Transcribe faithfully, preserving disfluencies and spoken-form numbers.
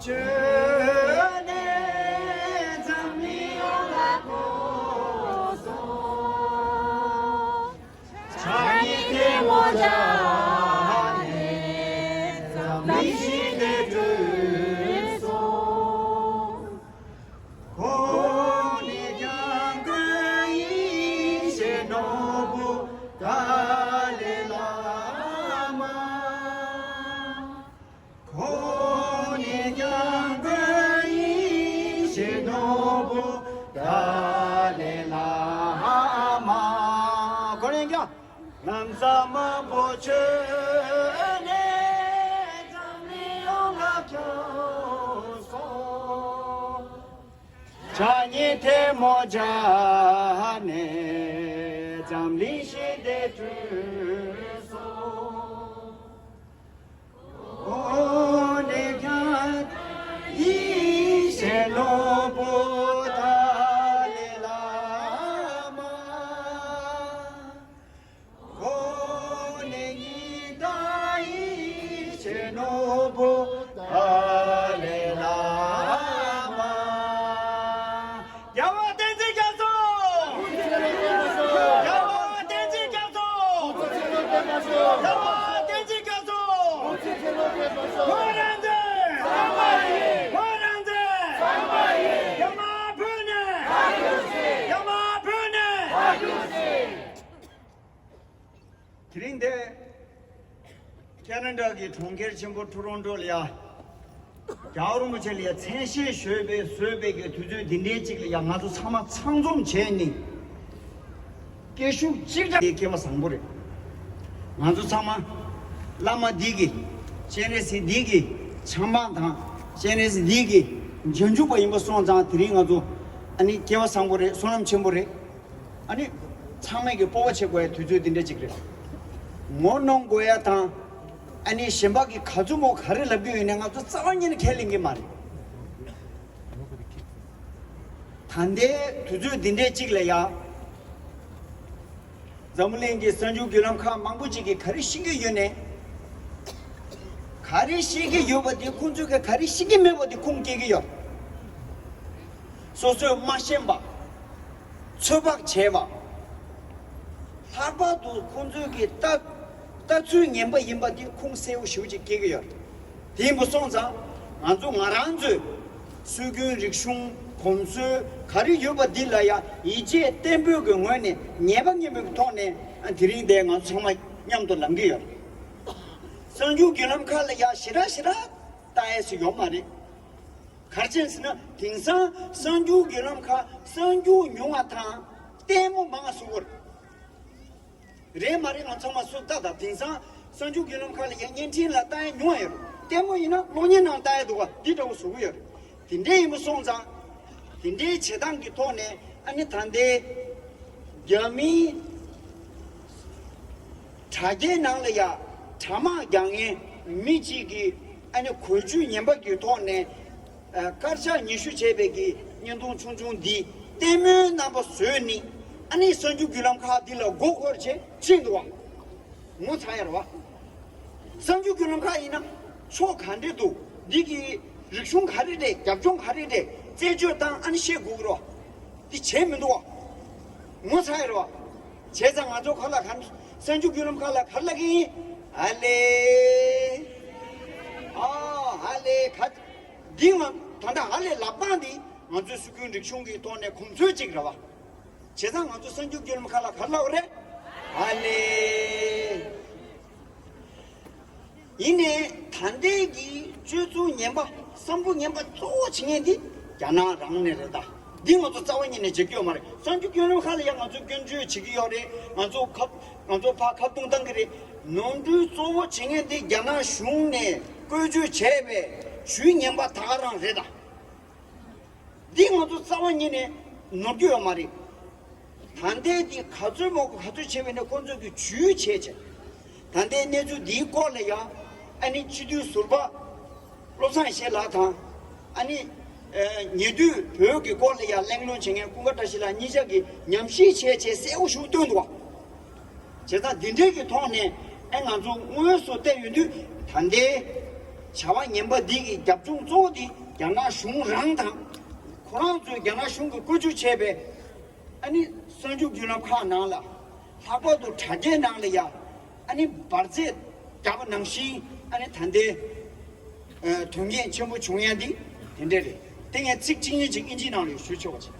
བྱོན་ནས་འཛམ་གླིང་ཡོངས་ལ་གོ་སོང་། ཕྱག་གཉིས་ཐལ་མོ་སྦྱར་ནས་འཛམ་གླིང་ཞི་བདེ་བསྐྲུན་སོང་། ཁོང་ནས་ཀྱང་ཀུན་ཡིད་བཞིན་ནོར་བུ་ཏཱ་ལའི་བླ་མ། ཁོང་ནས་ཀྱང་ཀུན་ཡིད་བཞིན་ནོར་བུ་ཏཱ་ལའི་བླ་མ། ཁོང་ནས་ཀྱང་ལམ་ཟབ་མང་པོ་བྱོན་ནས་འཛམ་གླིང་ཡོངས་ལ་ཁྱབ་སོང་། ཕྱག་གཉིས་ཐལ་མོ་སྦྱར་ནས་འཛམ་གླིང་ཞི་བདེ་བསྐྲུན་སོང་། ཁོང་ནས་ཀྱང་ཡིད་བཞིན་ནོར་བུ་ཏཱ་ལའི་བླ་མ། ཁོང་ནས་ཉིད་ཀྱང་ཡིད་བཞིན་ནོར་བུ་ཏཱ་ལའི་བླ་མ། རྒྱལ་བ་བསྟན་འཛིན་རྒྱ་མཚོ། རྒྱལ་བ་བསྟན་འཛིན་རྒྱ་མཚོ། རྒྱལ་བ་བསྟན་འཛིན་རྒྱ་མཚོ། ཁོང་རང་བཙན། ཁོང་རང་བཙན། རྒྱ་དམར་བོད་ནས། རྒྱ་དམར་བོད་ནས། དེ་རིང་འདི་ཁེ་ན་ཌ་གི་གྲོང་ཁྱེར་ཆེན་པོ་ཊོ་རོན་ཊོ་ལ་ཡ། རྒྱལ་བ་རིན་པོ་ཆེ་ལ་ཡ་མཚན་ཤས་ཞུས་པའི་བཟོས་པའི་གི་དུས་ཚོད་འདི་འདྲའི་ཅིག་ལ་ཡ་ང་ཚོ་ཚང་མ་ཚང་འཛོམས་བྱས་ནས་སྐད་ཤུགས་གཅིག་སྒྲིལ་གྱི་སྐལ་བ་བཟང་པོ་རེད། ང་ཚོ་ཚང་མ་བླ་མ་འདི་གི་སྤྱན་རས་གཟིགས་འདི་གི་ཆབ་འབངས་དང་སྤྱན་རས་གཟིགས་འདི་གི་རྗེས་འཇུག་པ་ཡིན་པ་སོང་ཙང་དེ་རིང་ང་ཚོ་ཨ་ནི་སྐལ་བ་བཟང་པོ་རེད། བསོད་ནམས་ཆེན་པོ་རེད། ཨ་ནི་ཚང་མས་ཀྱི་སྤོབས་པ་བྱེད་དགོས་ཡ་དུས་ཚོད་འདི་འདྲ་ཅིག་རེད། ངོ་གནོང་དགོས་ཡ་དང་ཨ་ནི་གཞན་པ་གི་ག་ཚོད་མོ་ག་རེ་ལབ་ཀྱི་ཡོད་ནའི་ང་ཚོ་རྩ་བ་ཉིད་ནས་ཁས་ལེན་གྱི་མ་རེད། ད་ལྟའི་དུས་ཚོད་འདི་འདྲའི་ཅིག་ལ་ཡ། འཛམ་བུ་གླིང་གི་གསར་འགྱུར་བརྒྱུད་ལམ་ཁག་མང་པོ་ཅིག་གིས་ག་རེ་བཤད་ཀྱི་ཡོད་ནའི། ག་རེ་བཤད་ཀྱི་ཡོད་པ་དེ་ཁོང་ཚོས་ག་ག་རེ་བཤད་ཀྱི་མེད་པ་དེ་ཁུངས་སྐྱེལ་གྱི་ཡོད། སོ་སོས་མ་ཤེས་པ། ཚོད་དཔག་བྱས་པ། ལྷག་པར་དུ་ཁོང་ཚོས་ཀྱི་ལྟ་ལྟ་ཚུལ་ངན་པ་ཡིན་པ་དེ་ཁུངས་གསལ་བོ་ཞེ་པོ་ཅིག་སྐྱེལ་གྱི་ཡོད། དེ་ཡིན་པ་སོང་ཙང་ང་ཚོ་ང་རང་ཚོའི་སྲོལ་རྒྱུན་རིག་གཞུང་གོམས་སྲོལ་ག་རེ་ཡོད་པ་འདི་ལ་ཡང་ཡིད་ཆེས་བརྟན་པོའི་གི་ངོས་ནས་ཉེས་པ་ངན་པའི་གི་ཐོག་ནས་དེ་རིང་འདི་ང་ཚོ་ཚང་མ་མཉམ་དུ་ལངས་ཀྱི་ཡོད། གསར་འགྱུར་བརྒྱུད་ལམ་ཁག་ལ་ཡང་ཞེ་དྲག་ཞེ་དྲག་ལྟ་ཡས་སུ་ཡོད་མ་རེད། ག་རེ་བྱས་ཟེར་ན་དེང་སང་གསར་འགྱུར་བརྒྱུད་ལམ་ཁག་གསར་འགྱུར་ཉུང་བ་དང་ལྟད་མོ་མང་བ་བཟོ་གི་ཡོད་རེད། རེད་མ་རེད། ང་ཚང་མ་སུ་ལྟ་ད་དེང་སང་གསར་འགྱུར་བརྒྱུད་ལམ་ཁག་ལ་ཡང་བརྙན་འཕྲིན་ལ་ལྟ་ཡ་ཉུང་བ་ཡོད་རེད། ལྟད་མོ་ཡིན་ན་གློག་བརྙན་ནང་ལྟ་ཡ་འདུག་ག་འདི་འདྲ་བོ་བཟོ་གི་ཡོད་རེད། དེ་འདྲའི་ཡིན་པ་སོང་ཙང་དེ་འདྲའི་བྱེད་སྟངས་ཀྱི་ཐོག་ནས་ཨ་ནི་ད་ལྟའི་རྒྱ་མིའི་དྲ་རྒྱའི་ནང་ལ་ཡ་དྲ་དམག་རྒྱག་མཁན་མི་གཅིག་གིས་ཨ་ནི་གོ་རྒྱུ་ཉན་པ་གི་ཐོག་ནས། ཨ། དཀར་ཆག་ཉི་ཤུ་བྱས་པའི་གི་བརྙན་ཐུང་ཆུང་ཆུང་འདི་ལྟད་མོའི་རྣམ་པ་བཟོས་ནི་ཨ་ནི་གསར་འགྱུར་བརྒྱུད་ལམ་ཁག་འདི་ལ་མགོ་འཁོར་བྱས་ཕྱིན་འདུག་བ། ངོ་ཚ་ཡ་རེད་བ། གསར་འགྱུར་བརྒྱུད་ལམ་ཁག་ཡིན་ན་ཕྱོགས་ག་འདྲས་འདུག་འདི་གི་རིག་གཞུང་ག་རེ་རེད། རྒྱབ་ལྗོངས་ག་རེ་རེད། རྩད་གཅོད་བཏང་ཨ་ནི་བཤད་དགོས་ཀྱི་རེད་བ། འདི་བྱས་མི་འདུག་བ། ངོ་ཚ་ཡ་རེད་བ། བྱས་ཙང་ང་ཚོ་ཁ་ལ་ག་གསར་འགྱུར་བརྒྱུད་ལམ་ཁག་ལ་ག་རེ་ལབ་ཀྱི་ཡིན། ཧ་ལས། ཨ། ཧ་ལས་ག་འདི་ང་ད་ལྟ་ཧ་ལས་ལབ་སྟངས་འདི་ང་ཚོའི་སྲོལ་རྒྱུན་རིག་གཞུང་གི་ཐོག་ནས་གོམས་སྲོལ་ཅིག་རེད་བ། བྱས་ཙང་ང་ཚོ་གསར་འགྱུར་བརྒྱུད་ལམ་ཁག་ལ་ག་རེ་ལབ་རེད། ཧ་ལས། ཡིན་ནའི་ད་ལྟའི་གི་སྤྱོད་ཚུལ་ངན་པ་བསམ་བློ་ངན་པ་གཙོ་བོ་བྱེད་མཁན་འདི་རྒྱ་ནག་རང་ནས་རེད་ད། འདི་ང་ཚོ་རྩ་བ་ཉིད་ནས་བརྗེད་རྒྱུ་ཡོད་མ་རེད། གསར་འགྱུར་བརྒྱུད་ལམ་ཁག་ལ་ཡང་ང་ཚོས་སྐྱོན་བརྗོད་བྱེད་ཀྱི་ཡོད་རེད། ང་ཚོ་ཁ་ང་ཚོ་ཕར་ཁ་རྡུང་བཏང་གི་རེད། ནོར་འཁྲུལ་གཙོ་བོ་བྱེད་མཁན་དེ་རྒྱ་ནག་གཞུང་ནས་བཀོལ་སྤྱོད་བྱས་པའི་ཇུས་ངན་པ་ད་ག་རང་རེད་ད། འདི་ང་ཚོ་རྩ་བ་ཉིད་ནས་ནོར་རྒྱུ་ཡོད་མ་རེད། ད་ལྟའི་འདི་ག་ཚོད་མང་པོ་ག་ཚོད་བྱས་པ་ཡིན་ན་ཁོང་ཚོ་གི་ཇུས་བྱས་བྱས། ད་ལྟའི་གནས་ཚུལ་འདིའི་སྐོར་ལ་ཡང་ཨ་ནི་སྤྱི་འཐུས་ཟུར་པ་བློ་བཟང་ཡེ་ཤེས་ལགས་དང་། ཨ་ནི། ཨ། ཉེ་དུས་བོད་ཀྱི་སྐོར་ལ་ཡང་གླེང་སློང་བྱེད་མཁན་ཀུན་དགའ་བཀྲ་ཤིས་ལགས་གཉིས་ཆ་གིས་ཉམས་ཞིབ་བྱས་བྱས་གསལ་པོ་ཞིག་བཏོན་འདུག་བ། བྱས་ཙང་འདི་འདྲའི་གི་ཐོག་ནས་ཨ་ང་ཚོ་དངོས་སུ་བལྟས་ཡོང་དུས་ད་ལྟའི་ བྱ་བ་ངན་པ་འདི་གི་རྒྱབ་ལྗོངས་གཙོ་བོ་འདི་རྒྱ་ནག་གཞུང་རང་དང་། ཁོ་རང་ཚོས་རྒྱ་ནག་གཞུང་གིས་བཀོལ་སྤྱོད་བྱས་པའི་ཨ་ནི་གསར་འགྱུར་བརྒྱུད་ལམ་ཁག་ནང་ལ་ལྷག་པར་དུ་དྲ་རྒྱའི་ནང་ལ་ཡ་ཨ་ནི་འབར་རྫས་བརྒྱབ་པ་ནང་བཞིན་ཨ་ནི་ད་ལྟའི་ཨ་དོན་རྐྱེན་ཆེན་པོ་བྱུང་ཡ་འདི་དེ་འདྲ་རེད། དེ་ངས་ཚིག་གཅིག་གཉིས་ཅིག་ཨིན་ཇིའི་ནང་ལ་ཞུ་ཆོག་པ་བྱས།